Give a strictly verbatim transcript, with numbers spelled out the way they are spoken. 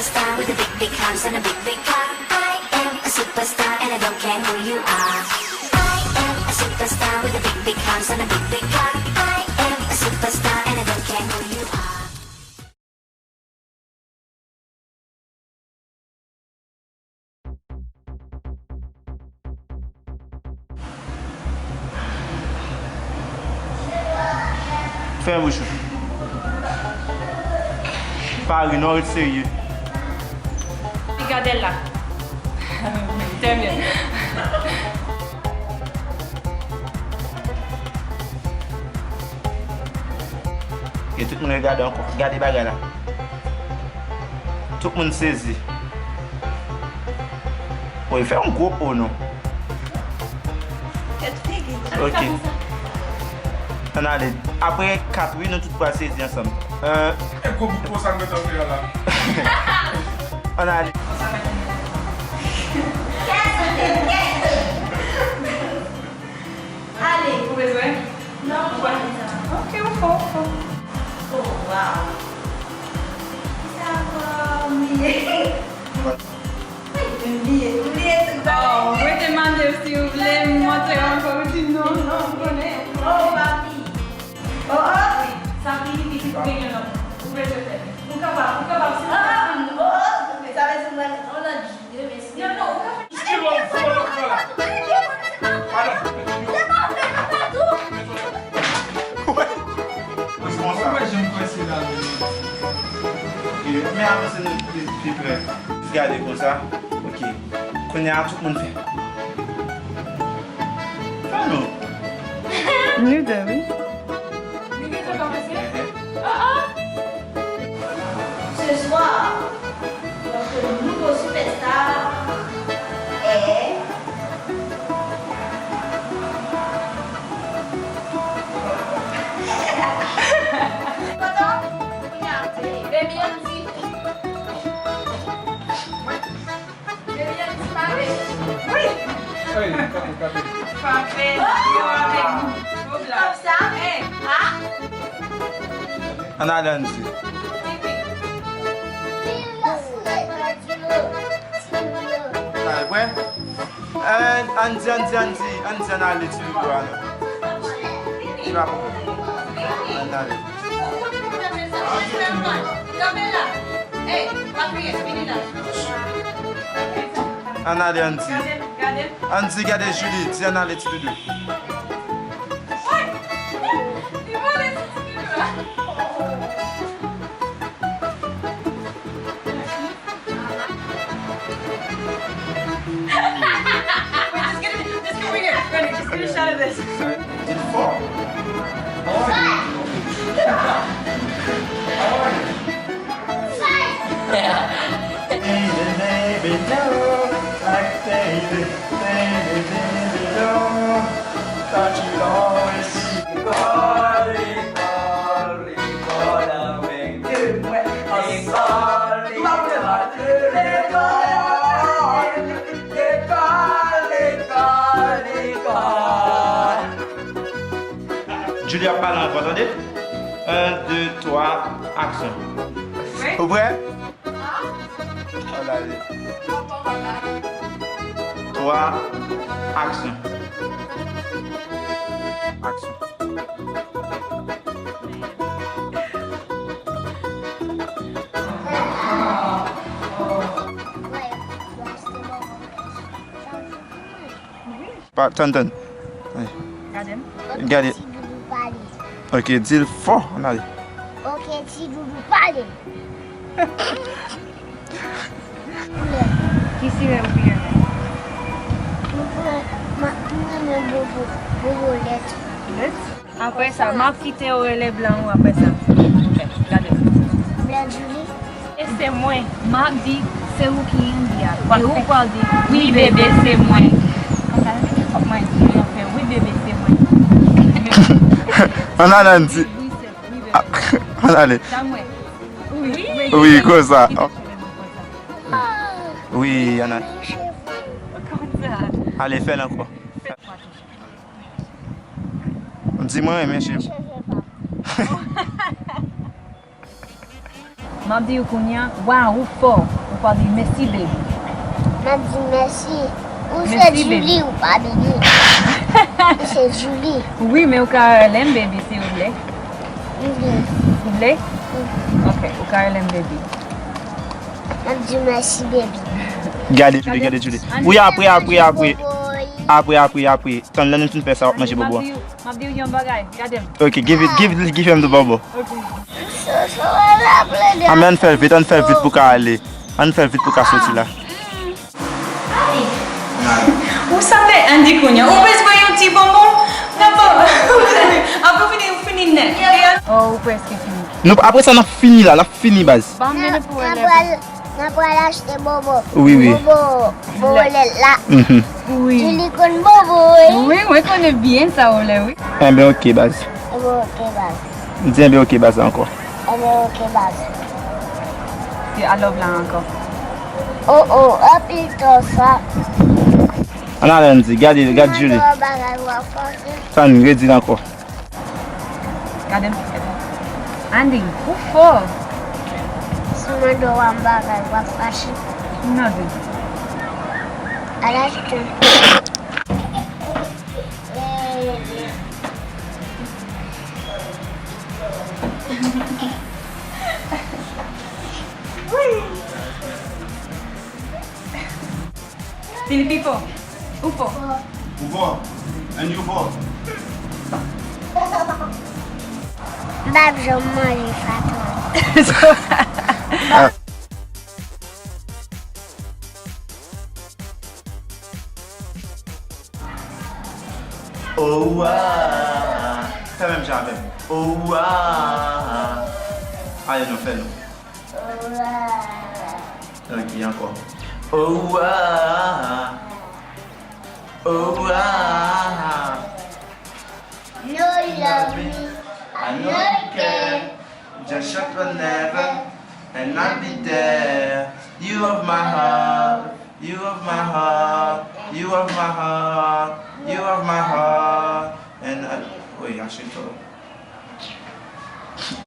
Star with a big, big house and a big, big car. I am a superstar and I don't care who you are. I am a superstar with a big, big house and a big, big car. I am a superstar and I don't care who you are. Fèmen bouch ou. Pa ri non, ret serye. Li gade l la. Trè byen. Gen tout moun regade ankò. Gade bagay la. Tout moun sezi. Bon, li fè yon gwo po non. Ok. Ann ale. Apre kat wi, nou tout pral sezi ansanm. Un. E gwo bout po sa m gentan fè a la. Ann ale. Ale. Ou bezwen? Non, mwen pa bezwen. Ok, ou fò, ou fò. Oh, wow. Kisa ankò m bliye? Wi, m bliye, m bliye tout bagay. Oh, mwen te mande w si w vle m montre w ankò, ou di non, non, m konnen. Oh, papi. Oh, oh. Wi, sa fini, pitit, ou gen yon lòt. Ou bezwen fè. Ou kapab, ou kapab, si w kapab. Oh, oh, sa vle di mwen, yon lòt jou. Non, non, ou ka fè. Ki lòt fò lòt fò la? Alò. Wè. Ou wè jan m kwè se la menm. Ok, men avanse nou pi, pi pre. Gade konsa. Ok. Kounye a tout moun fè. Fè non. Nou de, wi. Nou de, wi. Oh, oh. Ce soir, notre nouveau superstar est Baby Andy. Baby Andy, pale. Wi. Ey, kanpe, kanpe. Kanpe, yo avèk nou. Kòm sa? Ey, ah. Ann ale, Andy. Ann ale, prè? Ann, Andy, Andy, Andy, Andy, ann ale, ti loulou a, non. Ti papa. Ann ale. Ann ale, Andy. Andy, gade Julie, di ann ale, ti doudou. Wait, just get a, just get right here. Remy, just get a shot of this. Di l fò. Baby, baby, no. Like baby, baby, baby, no. Thought you'd always be. Call, call, call away. Mwen ansanm. Lekòl, lekòl, lekòl, lekòl. Julie ap pale ankò, tande. Un, deux, trois, action. Wi. Ou prè? Ann ale. Twa, aksyon. Aksyon. Pa, tann, tann. Gade m. Gade. Ti doudou pale. Ok, di l fò, ann ale. Ok, ti doudou pale. Ki sirèt ou pi renmen? Mwen pre-, mwen, mwen renmen bobo, bobo lèt. Lèt? Apre sa, m ap kite w rele blan ou apre sa. Ok, gade. Blan Julie. E se mwen, m ap di, se ou ki India. E ou pral di, wi, bebe, se mwen. Konsa, fòk mwen di, anfen, wi, bebe, se mwen. Ann ale, Andy. Wi, se, wi, bebe. Ann ale. Sa mwen. Wi. Wi, konsa. Wi, ann ale. Konsa. Ale, fè l ankò. Di mwen renmen cheve. M ap di w kounye a, waw, ou fò. Ou pa di mèsi, baby. M ap di mèsi. Ou se Mèsi, baby. Julie, ou pa baby. Ou se Julie. Wi, men ou ka rele m baby si ou vle. M vle. Ou vle? Wi. Ok, ou ka rele m baby. M ap di mèsi, baby. Gade Julie, gade Julie. Wi, apre, apre, apre. Apre, apre, apre. Tann lè nou fin fè sa, w ap manje bobo a. M ap di w yon bagay, gade m. Ok, give it, give, give him the bobo. Ok. A, men ann fè l vit, ann fè l vit pou ka ale. Ann fè l vit pou ka soti la. Ou sa fè Andy kounye a? Ou bezwen yon ti bonbon? Nan bonbon. Apre ou fini, ou fini nèt. Oh, ou prèske fini. Nou, apre sa, n ap fini la, n ap fini, baz. Ban m vini pou N ap pral, n ap pral achte bobo. Wi, wi. Bobo, bobo lèt la. Mhm. Wi. Julie konn bobo, wi. Wi, mwen konnen byen sa ou lè, wi. Enben, ok, baz. Enben, ok, baz. M di enben, ok, baz la ankò. Enben, ok, baz. Se I love la ankò. Oh, oh, anpil tan sa. Ann ale, Andy, gade, gade Julie. Mwen wè bagay w ap fè. Tann, redi l ankò. Gade m. Andy, ou fò. Si mwen do w a m bagay, w ap fache. Non, baby. Al achte. Filipipo, ou fò. Ou fò. And you fò. M p ap janm manje faton. Oh, ah. Fè menm jan avè m. Oh, ah. Ale non, fè non. Ok, ankò. Oh, ah. Oh, ah. Know you love me. I know you care. Just shout whenever, and I'll be there. You have my heart. You have my heart. You have my heart. You have my heart. And I, wait, I should go.